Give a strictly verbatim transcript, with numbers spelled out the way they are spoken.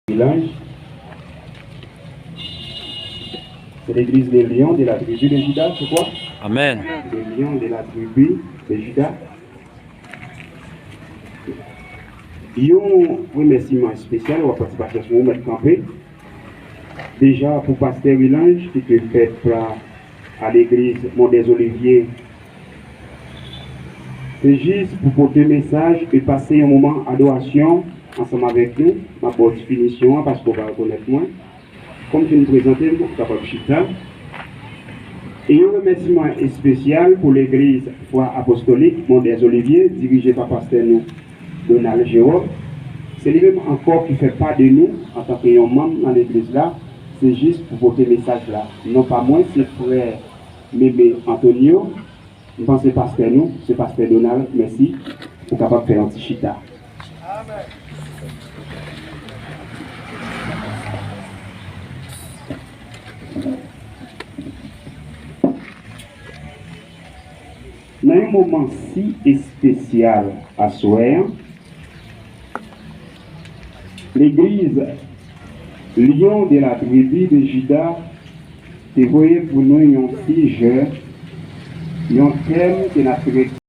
Milanj. C'est l'église des lions de la tribu de Juda, c'est quoi? Amen. Les lions de la tribu de Juda. Yon remèsiman espesyal, w ap pati pa chèche ou mèt kanpe. Deja pou pastè Wilanj ki te fèt a, a legliz Mont des Oliviers. Se jis pou pote mesaj e pase yon moman adorasyon ansanm avèk nou. M ap ba w ti finisyon an paske w pa rekonèt mwen. Kòm fin prezante m, ou kapab chita. E yon remèsiman espesyal pou legliz Fwa Apostolik Mont des Oliviers, dirije pa pastè nou, Donald Jérôme. Se li menm ankò ki fè pa de nou antanke yon manm nan legliz la. Se jis pou pote mesaj la. Non pa mwen, se frè Meme Antonio. M panse pastè nou, se pastè Donald. Mèsi. Ou kapab fè yon ti chita. Nan yon moman si espesyal aswè an, legliz Lion de la tribi de Jida te voye pou nou yon sijè, yon tèm ke n ap trete.